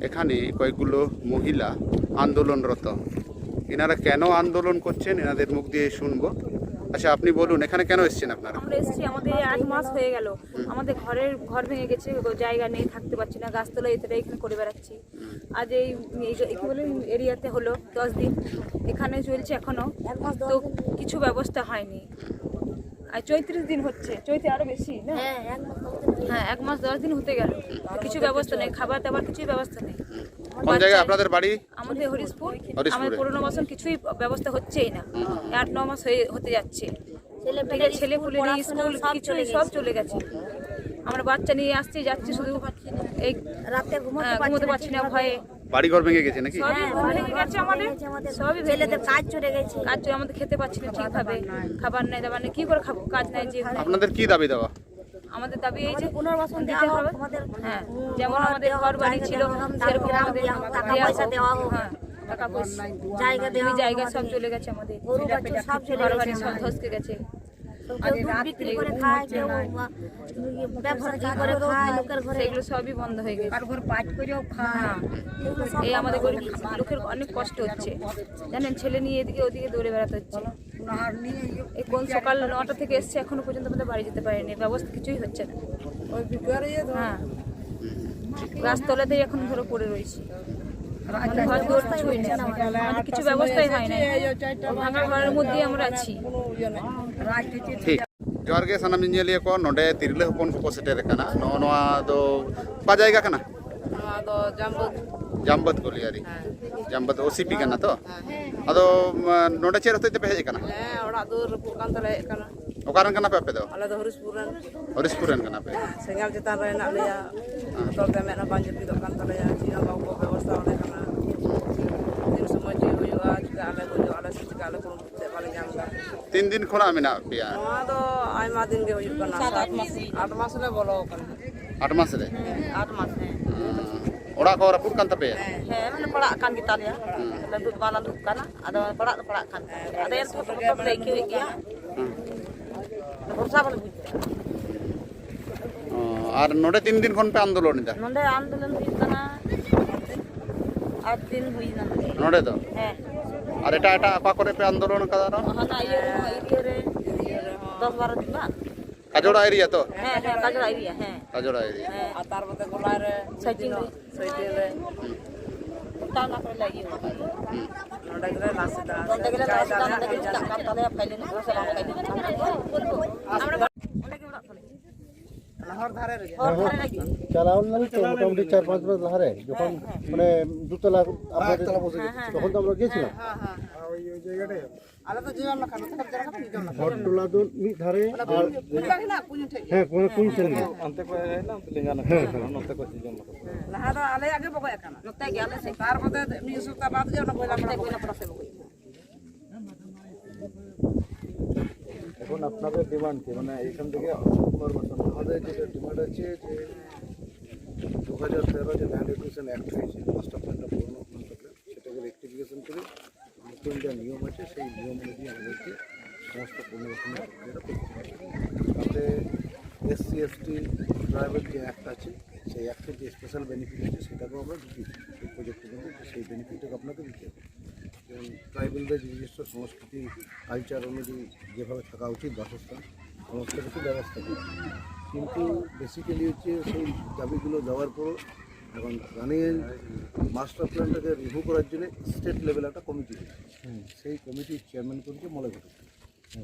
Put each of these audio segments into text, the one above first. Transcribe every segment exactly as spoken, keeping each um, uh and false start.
এখানে কয়েকগুলো মহিলা আন্দোলনরত। এনারা কেন আন্দোলন করছেন, এনাদের মুখ দিয়ে শুনবো। আচ্ছা, আপনি বলুন, এখানে কেন এসেছেন আপনারা? আমরা এসেছি, আমাদের এই আট মাস হয়ে গেল। আমাদের ঘরের ঘর ভেঙে গেছে, জায়গা নেই, থাকতে পারছি না, গাছতলায় এটাই এখানে করে বেড়াচ্ছি। আজ এই এই যে কি বলে, এরিয়াতে হলো দশ দিন, এখানে চলছে এখনো। তো কিছু ব্যবস্থা হয়নি। আর চৈত্রিশ দিন হচ্ছে, চৈতে আরো বেশি না? হ্যাঁ, এক মাস দশ দিন হতে গেল। তো কিছু ব্যবস্থা নেই, খাবার দাবার কিছুই ব্যবস্থা নেই। কোন জায়গাা আপনাদের বাড়ি? আমাদের হরিশপুর। হরিশপুরে। আমাদের পুরোনো বাসন কিছুই ব্যবস্থা হচ্ছেই না। এই আট ন মাস হয়ে হতে যাচ্ছে। ঠিক আছে, ছেলে পুলে নেই, স্কুল কিছু নেই, সব চলে গেছে। আমরা বাচ্চা নিয়ে আসছি, যাচ্ছি শুধু এই রাতে ঘুমোতে পারছি না ভয়ে। বাড়ি ঘর ভেঙে গেছে নাকি? সবই ভেঙে গেছে আমাদের, সবই ভেঙে গেছে। কাজ চলে গেছে। কাজ চলে, আমাদের খেতে পাচ্ছি না ঠিকভাবে, খাবার নেই দাবার নেই, কি করে খাবো? কাজ নাই যে। আপনাদের কি দাবি দাবা? আমাদের দাবি এই যে পুনর্বাসন দিতে হবে। হ্যাঁ, যেমন আমাদের ঘর বাড়ি ছিল সেরকম আমাদের দেওয়া হোক। হ্যাঁ, টাকা পয়সা, জায়গা জমি জায়গা সব চলে গেছে আমাদের। গরু বাছুর সব চলে ঘর গেছে। বাড়ি সব ধসকে গেছে। তো কেউ দুধ বিক্রি করে খায়, কেউ ব্যবসা কি করে খায় লোকের ঘরে। সেগুলো সবই বন্ধ হয়ে গেছে। কারো ঘর পাট করেও খায়। এই আমাদের গরিব লোকের অনেক কষ্ট হচ্ছে, জানেন, ছেলে নিয়ে এদিকে ওদিকে দৌড়ে বেড়াতে হচ্ছে। ওনার নিয়ে ইয়ে এই কোন সকাল নটা থেকে এসছে, এখনো পর্যন্ত আমাদের বাড়ি যেতে পারেনি, ব্যবস্থা কিছুই হচ্ছে না। হ্যাঁ, গাছতলাতেই এখন ধরো পড়ে রয়েছি। আমাদের ঘর দুয়ার কিছুই নেই, আমাদের কিছু ব্যবস্থাই হয় না। ভাঙা ঘরের মধ্যেই আমরা আছি। রাজনীতি ᱴᱷᱤᱠ᱾ ᱡᱚᱦᱟᱨ ᱜᱮ ᱥᱟᱱᱟᱢ ᱧᱮᱧᱮᱞᱤᱭᱟᱹ ᱠᱚ᱾ ᱱᱚᱰᱮ ᱛᱤᱨᱞᱟᱹ ᱦᱚᱯᱚᱱ ᱠᱚᱠᱚ ᱥᱮᱴᱮᱨ ᱟᱠᱟᱱᱟ᱾ ᱱᱚᱜᱼᱚ ᱱᱚᱣᱟ ᱫᱚ ᱚᱠᱟ ᱡᱟᱭᱜᱟ ᱠᱟᱱᱟ? ᱱᱚᱣᱟ ᱫᱚ ᱡᱟᱢᱵᱟᱹᱫ᱾ ᱡᱟᱢᱵᱟᱹᱫ ᱜᱚᱞᱤᱭᱟᱨᱤ᱾ ᱡᱟᱢᱵᱟᱹᱫ ᱳᱥᱤᱯᱤ ᱠᱟᱱᱟ ᱛᱚ? ᱟᱫᱚ ᱢᱟ, ᱱᱚᱰᱮ ᱪᱮᱫ ᱦᱚᱛᱮᱡ ᱛᱮᱯᱮ ᱦᱮᱡ ᱟᱠᱟᱱᱟ? ᱦᱮᱸ, ᱚᱲᱟᱜ ᱫᱩᱣᱟᱹᱨ ᱨᱟᱹᱯᱩᱫ ᱠᱟᱱ ᱛᱟᱞᱮ ᱦᱮᱡ ᱟᱠᱟᱱᱟ᱾ ᱚᱠᱟ ᱨᱮᱱ ᱠᱟᱱᱟ ᱯᱮ ᱟᱯᱮ ᱫᱚ? ᱟᱞᱮ ᱫᱚ ᱦᱚᱨᱤᱥᱯᱩᱨ ᱨᱮᱱ᱾ ᱦᱚᱨᱤᱥᱯᱩᱨ ᱨᱮᱱ ᱠᱟᱱᱟ ᱯᱮ? ᱥᱮᱸᱜᱮᱞ ᱪᱮᱛᱟᱱ ᱨᱮ ᱦᱮᱱᱟᱜ ᱞᱮᱭᱟ᱾ ᱵᱚᱛᱚᱨ ᱛᱮ ᱢᱮᱫ ᱦᱚᱸ ᱵᱟᱝ ᱡᱟᱹᱯᱤᱫᱚᱜ ᱠᱟᱱ ᱛᱟᱞᱮᱭᱟ, ᱪᱮᱫ ᱦᱚᱸ ᱵᱟᱠᱚ ᱵᱮᱵᱚᱥᱛᱷᱟ ᱟᱞᱮ ᱠᱟᱱᱟ᱾ ᱛᱤᱱ ᱥᱚᱢᱚᱭ ᱪᱮᱫ ᱦᱩᱭᱩᱜᱼᱟ, ᱪᱮᱠᱟ ᱟᱞᱮ ᱜᱚᱡᱚᱜ ᱟᱞᱮ ᱥᱮ ᱪᱮᱠᱟ ᱟᱞᱮ ᱠᱳᱱᱳ ᱵᱩᱡᱽ ᱛᱮ ᱵᱟᱞᱮ ᱧᱟᱢ ᱮᱫᱟ᱾ ᱛᱤᱱ ᱫᱤᱱ ᱠᱷᱚᱱᱟᱜ ᱢᱮᱱᱟᱜ ᱯᱮᱭᱟ? ᱱᱚᱣᱟ ᱫᱚ ᱟᱭᱢᱟ ᱫᱤᱱ ᱜᱮ ᱦᱩᱭᱩᱜ ᱠᱟᱱᱟ, ᱥᱟᱛ ᱟᱴ ᱢᱟᱥ᱾ ᱟᱴ ᱢᱟᱥ ᱞᱮ ᱵᱚᱞᱚ ᱟᱠᱟᱱᱟ᱾ ᱟᱴ ᱢᱟᱥ ᱨᱮ? ᱦᱮᱸ, ᱟᱴ ᱢᱟᱥ, ᱦᱮᱸ᱾ ᱚᱲᱟᱜ ᱠᱚ ᱨᱟᱹᱯᱩᱫ ᱠᱟᱱ ᱛᱟᱯᱮᱭᱟ? ᱦᱮᱸ, ᱢᱟᱱᱮ ᱯᱟᱲᱟᱜ ᱠᱟᱱ ᱜᱮᱛᱟᱞᱮᱭᱟ᱾ ᱞᱟᱹᱸᱫᱩᱫ ᱢᱟ ᱞᱟᱹᱸᱫᱩᱫ ᱠᱟᱱᱟ, ᱟᱫᱚ ᱯᱟᱲᱟᱜ ᱫᱚ ᱯᱟᱲᱟᱜ ᱠᱟᱱ ᱜᱮᱭᱟ᱾ ᱟᱫᱚ ᱮᱱ ᱨᱮᱦᱚᱸ ᱵᱚᱛᱚᱨ ᱫᱚᱞᱮ ᱟᱹᱭᱠᱟᱹᱣᱮᱫ ᱜᱮᱭᱟ᱾ ᱵᱷᱚᱨᱥᱟ ᱵᱟᱞᱮ ᱵᱩᱡᱽ ᱮᱫᱟ᱾ ᱚ, ᱟᱨ ᱱᱚᱰᱮ ᱛᱤᱱ ᱫᱤᱱ ᱠᱷᱚᱱ ᱯᱮ ᱟᱱᱫᱳᱞᱚᱱ ᱮᱫᱟ? ᱱᱚᱰᱮ ᱟᱱᱫᱳᱞᱚᱱ ᱦᱩᱭᱩᱜ ᱠᱟᱱᱟ ᱟᱴ ᱫᱤᱱ ᱦᱩᱭᱱᱟ ᱱᱚᱰᱮ᱾ ᱱᱚᱰᱮ ᱫᱚ? ᱦᱮᱸ᱾ ᱟᱨ ᱮᱴᱟᱜ ᱮᱴᱟᱜ ᱚᱠᱟ ᱠᱚᱨᱮ ᱯᱮ ᱟᱱᱫᱳᱞᱚᱱ ᱟᱠᱟᱫᱟ ᱟᱨᱚ? ᱦᱟᱱᱟ ᱤᱭᱟᱹ ᱨᱮᱦᱚᱸ, ᱮᱨᱤᱭᱟ ᱨᱮ ᱫᱚᱥ ᱵᱟᱨᱚ ᱫᱤᱱ ᱵᱟᱝ? ᱠᱟᱡᱚᱲᱟ ᱮᱨᱤᱭᱟ ᱛᱚ? ᱦᱮᱸ, ᱦᱮᱸ, ᱠᱟᱡᱚᱲᱟ ᱮᱨᱤᱭᱟ, ᱦᱮᱸ᱾ ᱠᱟᱡᱚᱲᱟ ᱮᱨᱤᱭᱟ᱾ ᱦᱮᱸ᱾ ᱟᱨ ᱛᱟᱨ ᱢᱚᱫᱽᱫᱷᱮ ᱜᱚᱞᱟ ᱨᱮ ᱥᱟᱭᱠᱮᱞ ᱨᱮ᱾ ᱥᱟᱭᱠᱮᱞ ᱨᱮ᱾ ᱦᱩᱸ᱾ ᱜᱚᱴᱟ ᱚᱱᱟ ᱠᱚᱨᱮ ᱞᱮ ᱤᱭᱟᱹ ᱟᱠᱟᱫᱟ᱾ ᱦᱩᱸ᱾ ᱱᱚᱰᱮ ᱜᱮᱞᱮ ᱞᱟᱥ ᱮᱫᱟ᱾ ᱱᱚᱰᱮ ᱜᱮᱞᱮ ᱞᱟᱥ ᱮᱫᱟ, ᱱᱚᱰᱮ ᱜᱮ ᱪᱟᱞᱟᱜ ᱠᱟᱱ ᱛᱟᱞᱮᱭᱟ, ᱯᱷᱟᱭᱱᱮᱞ ᱠᱚ ᱥᱮ ᱵᱟᱝ ᱯᱷᱟᱭᱱᱮᱞ ᱠᱟᱱᱟ᱾ ᱚᱸᱰᱮ ᱜᱮ ᱚᱲᱟᱜ ᱛᱟᱞᱮ᱾ ᱦᱚᱨ ᱫᱷᱟᱨᱮ ᱨᱮᱜᱮ᱾ ᱦᱚᱨ ᱫᱷᱟᱨᱮ ᱨᱮᱜᱮ᱾ ᱪᱟᱞᱟᱣ ᱞᱮᱱᱟ ᱛᱚ ᱢᱚᱴᱟᱢᱩᱴᱤ ᱪᱟᱨ ᱯᱟᱸᱪ ᱢᱟᱥ ᱞᱟᱦᱟᱨᱮ, ᱡᱚᱠᱷᱚᱱ ᱦᱮᱸ, ᱦᱮᱸ᱾ ᱢᱟᱱᱮ ᱫᱩᱛᱚᱞᱟ ᱟᱵᱚ ᱦᱮᱸ, ᱦᱮᱸ, ᱛᱚᱠᱷᱚᱱ ᱫᱚ ᱦᱮᱸ᱾ ᱟᱢᱨᱟ ᱜᱮ ᱦᱮᱸ, ᱦᱮᱸ, ᱦᱮᱸ᱾ ᱟᱞᱮ ᱫᱚ ᱡᱤᱭᱚᱱ ᱱᱟᱠᱷᱟ, ᱱᱚᱛᱮ ᱫᱚ ᱡᱟᱦᱟᱸ ᱠᱟᱹᱢᱤ ᱡᱚᱝ ᱱᱟᱠᱷᱟ᱾ ᱦᱚᱲ ᱴᱚᱞᱟ ᱫᱚ ᱢᱤᱫ ᱫᱷᱟᱨᱮ ᱚᱱᱟ ᱟᱨ ᱠᱩᱧ ᱦᱮᱱᱟᱜ, ᱠᱩᱧ ᱴᱷᱮᱡ ᱜᱮ᱾ ᱦᱮᱸ, ᱚᱱᱟ ᱠᱩᱧ ᱴᱷᱮᱱ ᱜᱮ᱾ ᱚᱱᱛᱮ ᱠᱚ ᱦᱮᱡ ᱮᱱᱟ, ᱞᱮᱸᱜᱟ ᱱᱟᱠᱷᱟ᱾ ᱦᱮᱸ, ᱦᱮᱸ᱾ ᱱᱚᱛᱮ ᱠᱚ ᱥᱤᱡᱚᱱ ᱱᱟᱠᱷᱟ᱾ ᱞᱟᱦᱟ ᱫᱚ ᱟᱞᱮᱭᱟᱜ ᱜᱮ ᱵᱚᱜᱚᱡ ᱟᱠᱟᱱᱟ᱾ ᱱᱚᱛᱮ ᱜᱮ ᱟᱞᱮ ᱥᱮᱫ᱾ ᱛᱟᱨ ᱢᱚᱫᱽᱫᱷᱮ ᱢᱤᱫ ᱥᱚᱯᱛᱟ ᱵᱟᱫ ᱜᱮ ᱚᱱᱟ ᱵᱚᱭᱞᱟ ᱯᱟᱲᱟ ᱥᱮᱫ ᱵᱚᱜᱚᱡ ᱮᱱᱟ᱾ এখন আপনাদের ডিমান্ড কি? মানে এখান থেকে পুনর্বাসন, আমাদের যেটা ডিমান্ড আছে যে দু হাজার তেরো যে ল্যান্ড একুইজিশন অ্যাক্ট হয়েছে, মাস্টার প্ল্যানটা পুরনো মাস্টার প্ল্যান, সেটাকে রেকটিফিকেশন করে নতুন যা নিয়ম আছে সেই নিয়ম অনুযায়ী আমাদেরকে সমস্ত পুনর্বাসনের প্রক্রিয়াটা করতে হবে। তাতে এসসি এসটি ট্রাইবেল যে অ্যাক্ট আছে, সেই অ্যাক্টের যে স্পেশাল বেনিফিট আছে সেটাকেও আমরা ঢুকিয়ে দিই, সেই প্রজেক্টের মধ্যে সেই বেনিফিটটাকে আপনাকে দিতে হবে। এবং ট্রাইবেলদের নিজস্ব সংস্কৃতি, কালচার অনুযায়ী যেভাবে থাকা উচিত বাসস্থান, সমস্ত কিছু ব্যবস্থা করি। কিন্তু বেসিক্যালি হচ্ছে সেই দাবিগুলো দেওয়ার পর এখন রানিং মাস্টার প্ল্যানটাকে রিভিউ করার জন্য স্টেট লেভেল একটা কমিটি হয়েছে। সেই কমিটির চেয়ারম্যান করেছে মলয় ঘটক।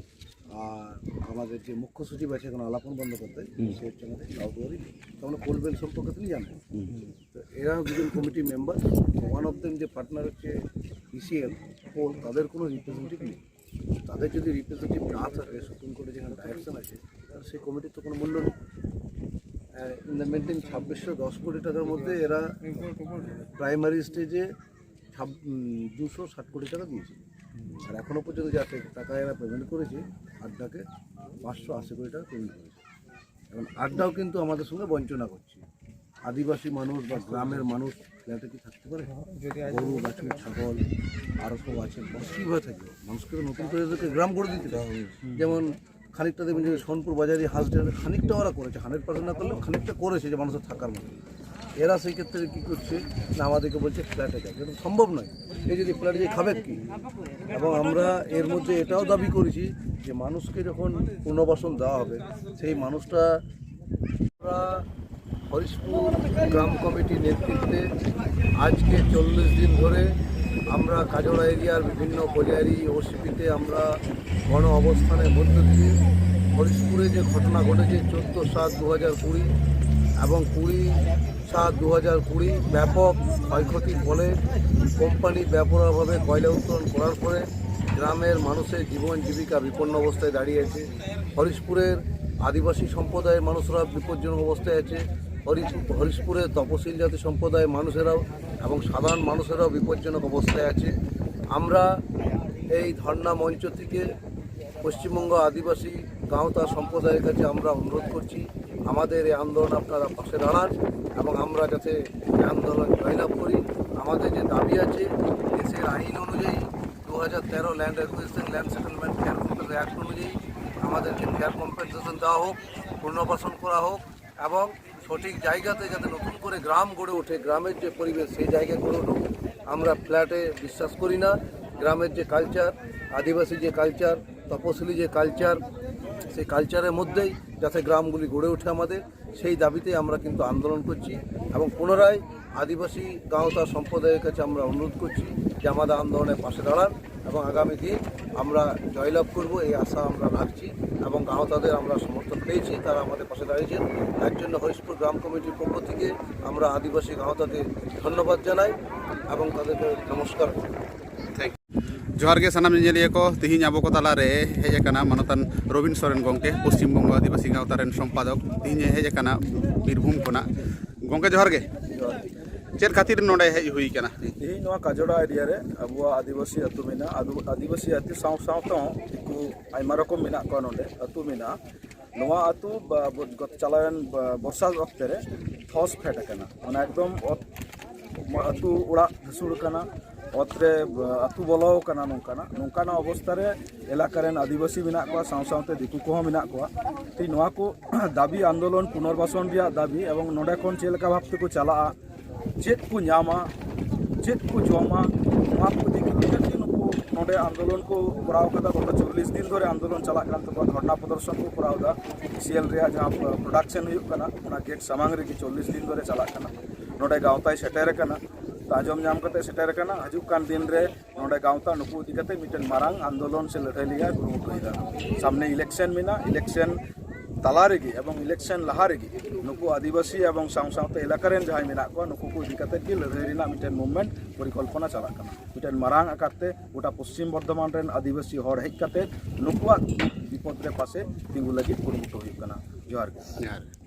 আর আমাদের যে মুখ্য সচিব আছে এখন আলাপন বন্দ্যোপাধ্যায়, সে হচ্ছে আমাদের সাউথ ওয়ারি, তো আমরা কোলবেল সম্পর্কে তিনি জানেন। তো এরা দুজন committee member. One of them যে পার্টনার হচ্ছে ইসিএল কোল, তাদের কোনো রিপ্রেজেন্টেটিভ নেই। তাদের যদি রিপ্রেজেন্টেটিভ না থাকে, সুপ্রিম কোর্টে যেখানে ডাইরেকশন আছে, তাহলে সেই কমিটির তো কোনো মূল্য নেই। ইন দ্য মেন্টেন ছাব্বিশশো দশ কোটি টাকার মধ্যে এরা প্রাইমারি স্টেজে ছাব- উম, দুশো ষাট কোটি টাকা দিয়েছে। আর এখনো পর্যন্ত যা টে- টাকা এরা পেমেন্ট করেছে আড্ডাকে, পাঁচশো আশি কোটি টাকা পেমেন্ট করেছে। এখন আড্ডাও কিন্তু আমাদের সঙ্গে বঞ্চনা করছে। আদিবাসী মানুষ বা গ্রামের মানুষ ফ্ল্যাটে কি থাকতে পারে? গরু, বাছুর, ছাগল, আরও সব আছে, মানুষ কীভাবে থাকবে? মানুষকে তো নতুন করে এদেরকে গ্রাম করে দিতে হবে। যেমন খানিকটা দেখবেন যে সোনপুর বাজারি হাসডেন্ট খানিকটা ওরা করেছে, হান্ড্রেড পার্সেন্ট না করলেও খানিকটা করেছে যে মানুষের থাকার মতো। এরা সেই ক্ষেত্রে কী করছে না, আমাদেরকে বলছে ফ্ল্যাটে যাও, কিন্তু সম্ভব নয়। এই যদি ফ্ল্যাটে যাই খাবে কি? এবং আমরা এর মধ্যে এটাও দাবি করেছি যে মানুষকে যখন পুনর্বাসন দেওয়া হবে, সেই মানুষটা আমরা হরিশপুর গ্রাম কমিটির নেতৃত্বে আজকে চল্লিশ দিন ধরে আমরা কাজড়া এরিয়ার বিভিন্ন কলিয়ারি ওসিপিতে আমরা গণ অবস্থানের মধ্য দিয়ে হরিশপুরে যে ঘটনা ঘটেছে চোদ্দো সাত দু হাজার কুড়ি এবং কুড়ি সাত দু হাজার কুড়ি ব্যাপক ক্ষয়ক্ষতির ফলে কোম্পানি বেপরোয়াভাবে কয়লা উত্তোলন করার ফলে গ্রামের মানুষের জীবন জীবিকা বিপন্ন অবস্থায় দাঁড়িয়ে আছে। হরিশপুরের আদিবাসী সম্প্রদায়ের মানুষরা বিপজ্জনক অবস্থায় আছে। হরি- হরিশপুরের তপশিল জাতি সম্প্রদায়ের মানুষেরাও এবং সাধারণ মানুষেরাও বিপজ্জনক অবস্থায় আছে। আমরা এই ধর্ণা মঞ্চ থেকে পশ্চিমবঙ্গ আদিবাসী গাঁওতা সম্প্রদায়ের কাছে আমরা অনুরোধ করছি, আমাদের এই আন্দোলন আপনারা পাশে দাঁড়ান এবং আমরা যাতে এই আন্দোলন জয়লাভ করি। আমাদের যে দাবি আছে, দেশের আইন অনুযায়ী দু হাজার তেরো land acquisition land settlement fair compensation act অনুযায়ী আমাদেরকে ফেয়ার কম্পেনসেশন দেওয়া হোক, পুনর্বাসন করা হোক এবং সঠিক জায়গাতে যাতে নতুন করে গ্রাম গড়ে ওঠে, গ্রামের যে পরিবেশ সেই জায়গায় গড়ে উঠুক। আমরা ফ্ল্যাটে বিশ্বাস করি না। গ্রামের যে কালচার, আদিবাসী যে কালচার, তপশিলি যে কালচার, সেই কালচারের মধ্যেই যাতে গ্রামগুলি গড়ে ওঠে আমাদের, সেই দাবিতে আমরা কিন্তু আন্দোলন করছি। এবং পুনরায় আদিবাসী গাঁওতা সম্প্রদায়ের কাছে আমরা অনুরোধ করছি যে আমাদের আন্দোলনের পাশে দাঁড়ান এবং আগামী দিন আমরা জয়লাভ করব, এই আশা আমরা রাখছি। এবং গাঁওতাদের আমরা সমর্থন পেয়েছি, তারা আমাদের পাশে দাঁড়িয়েছেন। তার জন্য হরিশপুর গ্রাম কমিটির পক্ষ থেকে আমরা আদিবাসী গাঁওতাদের ধন্যবাদ জানাই এবং তাদেরকে নমস্কার। ᱡᱚᱦᱟᱨ ᱜᱮ ᱥᱟᱱᱟᱢ ᱧᱮᱧᱮᱞᱤᱭᱟᱹ ᱠᱚ᱾ ᱛᱤᱦᱤᱧ ᱟᱵᱚ ᱠᱚ ᱛᱟᱞᱟᱨᱮ ᱦᱮᱡ ᱟᱠᱟᱱᱟ ᱢᱟᱱᱚᱛᱟᱱ ᱨᱚᱵᱤᱱ ᱥᱚᱨᱮᱱ ᱜᱚᱢᱠᱮ, ᱯᱚᱥᱪᱤᱢ ᱵᱚᱝᱜᱚ ᱟᱹᱫᱤᱵᱟᱹᱥᱤ ᱜᱟᱶᱛᱟ ᱨᱮᱱ ᱥᱚᱢᱯᱟᱫᱚᱠ᱾ ᱛᱤᱦᱤᱧ ᱮ ᱦᱮᱡ ᱟᱠᱟᱱᱟ ᱵᱤᱨᱵᱷᱩᱢ ᱠᱷᱚᱱᱟᱜ᱾ ᱜᱚᱢᱠᱮ, ᱡᱚᱦᱟᱨ ᱜᱮ᱾ ᱪᱮᱫ ᱠᱷᱟᱹᱛᱤᱨ ᱱᱚᱰᱮ ᱦᱮᱡ ᱦᱩᱭ ᱟᱠᱟᱱᱟ? ᱛᱮᱦᱮᱧ ᱱᱚᱣᱟ ᱠᱟᱡᱚᱲᱟ ᱮᱨᱤᱭᱟ ᱨᱮ ᱟᱵᱚᱣᱟᱜ ᱟᱹᱫᱤᱵᱟᱹᱥᱤ ᱟᱹᱛᱩ ᱢᱮᱱᱟᱜᱼᱟ᱾ ᱟᱫᱚ ᱟᱹᱫᱤᱵᱟᱹᱥᱤ ᱟᱹᱛᱩ ᱥᱟᱶ ᱥᱟᱶ ᱛᱮᱦᱚᱸ ᱫᱤᱠᱩ ᱟᱭᱢᱟ ᱨᱚᱠᱚᱢ ᱢᱮᱱᱟᱜ ᱠᱚᱣᱟ ᱱᱚᱰᱮ, ᱟᱹᱛᱩ ᱢᱮᱱᱟᱜᱼᱟ᱾ ᱱᱚᱣᱟ ᱟᱹᱛᱩ ᱵᱟ-, ᱵᱚ-, ᱜᱚᱛ ᱪᱟᱞᱟᱣᱮᱱ ᱵᱟ-, ᱵᱚᱨᱥᱟ ᱚᱠᱛᱮ ᱨᱮ ᱫᱷᱚᱥ ᱯᱷᱮᱰ ᱟᱠᱟᱱᱟ᱾ ᱚᱱᱟ ᱮᱠᱫᱚᱢ ᱚᱛ, ᱟᱹᱛᱩ ᱚᱲᱟᱜ ᱫᱷᱟᱹᱥᱩᱲ ᱟᱠᱟᱱᱟ, ᱚᱛ ᱨᱮ ᱟᱹᱛᱩ ᱵᱚᱞᱚ ᱟᱠᱟᱱᱟ᱾ ᱱᱚᱝᱠᱟᱱᱟᱜ ᱱᱚᱝᱠᱟᱱᱟᱜ ᱚᱵᱚᱥᱛᱷᱟ ᱨᱮ ᱮᱞᱟᱠᱟ ᱨᱮᱱ ᱟᱹᱫᱤᱵᱟᱹᱥᱤ ᱢᱮᱱᱟᱜ ᱠᱚᱣᱟ, ᱥᱟᱶ ᱥᱟᱶᱛᱮ ᱫᱤᱠᱩ ᱠᱚᱦᱚᱸ ᱢᱮᱱᱟᱜ ᱠᱚᱣᱟ᱾ ᱛᱮᱦᱮᱧ ᱱᱚᱣᱟ ᱠᱚ ᱫᱟᱹᱵᱤ ᱟᱱᱫᱳᱞᱚᱱ, ᱯᱩᱱᱚᱨᱵᱟᱥᱚᱱ ᱨᱮᱭᱟᱜ ᱫᱟᱹᱵᱤ ᱮᱵᱚᱝ ᱱᱚᱰᱮ ᱠᱷᱚᱱ ᱪᱮᱫ ᱞᱮᱠᱟ ᱵᱷᱟᱵ ᱛᱮᱠᱚ ᱪᱟᱞᱟᱜᱼᱟ, ᱪᱮᱫ ᱠᱚ ᱧᱟᱢᱟ, ᱪᱮᱫ ᱠᱚ ᱡᱚᱢᱟ, ᱱᱚᱣᱟ ᱠᱚ ᱤᱫᱤ ᱠᱟᱛᱮ ᱜᱮ ᱱᱩᱠᱩ ᱱᱚᱰᱮ ᱟᱱᱫᱳᱞᱚᱱ ᱠᱚ ᱠᱚᱨᱟᱣ ᱠᱟᱫᱟ᱾ ᱜᱚᱛᱚ ᱪᱚᱞᱞᱤᱥ ᱫᱤᱱ ᱫᱷᱚᱨᱮ ᱟᱱᱫᱳᱞᱚᱱ ᱪᱟᱞᱟᱜ ᱠᱟᱱ ᱛᱟᱠᱚᱣᱟ, ᱫᱷᱚᱨᱱᱟ ᱯᱨᱚᱫᱚᱨᱥᱚᱱ ᱠᱚ ᱠᱚᱨᱟᱣ ᱮᱫᱟ᱾ ᱤᱥᱤᱮᱞ ᱨᱮᱭᱟᱜ ᱡᱟᱦᱟᱸ ᱯᱨᱚᱰᱟᱠᱥᱚᱱ ᱦᱩᱭᱩᱜ ᱠᱟᱱᱟ, ᱚᱱᱟ ᱜᱮᱴ ᱥᱟᱢᱟᱝ ᱨᱮᱜᱮ ᱪᱚᱞᱞᱤᱥ ᱫᱤᱱ ᱫᱷᱚᱨᱮ ᱪᱟᱞᱟᱜ ᱠᱟᱱᱟ᱾ ᱱᱚᱰᱮ ᱜᱟᱶᱛᱟᱭ ᱥᱮᱴᱮᱨ ᱟᱠᱟᱱᱟ, ᱛᱚ ᱟᱸᱡᱚᱢ ᱧᱟᱢ ᱠᱟᱛᱮ ᱥᱮᱴᱮᱨ ᱟᱠᱟᱱᱟ᱾ ᱦᱤᱡᱩᱜ ᱠᱟᱱ ᱫᱤᱱ ᱨᱮ ᱱᱚᱰᱮ ᱜᱟᱶᱛᱟ ᱱᱩᱠᱩ ᱤᱫᱤ ᱠᱟᱛᱮ ᱢᱤᱫᱴᱮᱱ ᱢᱟᱨᱟᱝ ᱟᱱᱫᱳᱞᱚᱱ ᱥᱮ ᱞᱟᱹᱲᱦᱟᱹᱭ ᱞᱟᱹᱜᱤᱫ ᱠᱩᱨᱩᱢᱩᱴᱩᱭᱮᱫᱟ᱾ ᱥᱟᱢᱱᱮ ᱤᱞᱮᱠᱥᱚᱱ ᱢᱮᱱᱟᱜᱼᱟ, ᱤᱞᱮᱠᱥᱚᱱ ᱛᱟᱞᱟ ᱨᱮᱜᱮ ᱮᱵᱚᱝ ᱤᱞᱮᱠᱥᱚᱱ ᱞᱟᱦᱟ ᱨᱮᱜᱮ ᱱᱩᱠᱩ ᱟᱹᱫᱤᱵᱟᱹᱥᱤ ᱮᱵᱚᱝ ᱥᱟᱶ ᱥᱟᱶᱛᱮ ᱮᱞᱟᱠᱟ ᱨᱮᱱ ᱡᱟᱦᱟᱸᱭ ᱢᱮᱱᱟᱜ ᱠᱚᱣᱟ, ᱱᱩᱠᱩ ᱠᱚ ᱤᱫᱤ ᱠᱟᱛᱮ ᱜᱮ ᱞᱟᱹᱲᱦᱟᱹᱭ ᱨᱮᱱᱟᱜ ᱢᱤᱫᱴᱮᱱ ᱢᱩᱵᱷᱢᱮᱱᱴ ᱯᱚᱨᱤᱠᱚᱞᱯᱚᱱᱟ ᱪᱟᱞᱟᱜ ᱠᱟᱱᱟ᱾ ᱢᱤᱫᱴᱮᱱ ᱢᱟᱨᱟᱝ ᱟᱠᱟᱨ ᱛᱮ ᱜᱚᱴᱟ ᱯᱚᱥᱪᱤᱢ ᱵᱚᱨᱫᱷᱚᱢᱟᱱ ᱨᱮᱱ ᱟᱹᱫᱤᱵᱟᱹᱥᱤ ᱦᱚᱲ ᱦᱮᱡ ᱠᱟᱛᱮ ᱱᱩᱠᱩᱣᱟᱜ ᱵᱤᱯᱚᱫ ᱨᱮ ᱯᱟᱥᱮ ᱛᱤᱸᱜᱩ ᱞᱟᱹᱜᱤᱫ ᱠᱩᱨᱩᱢᱩᱴᱩ ᱦᱩᱭᱩᱜ ᱠᱟᱱᱟ᱾ ᱡᱚᱦᱟᱨ ᱜᱮ᱾ ᱡᱚᱦᱟᱨ᱾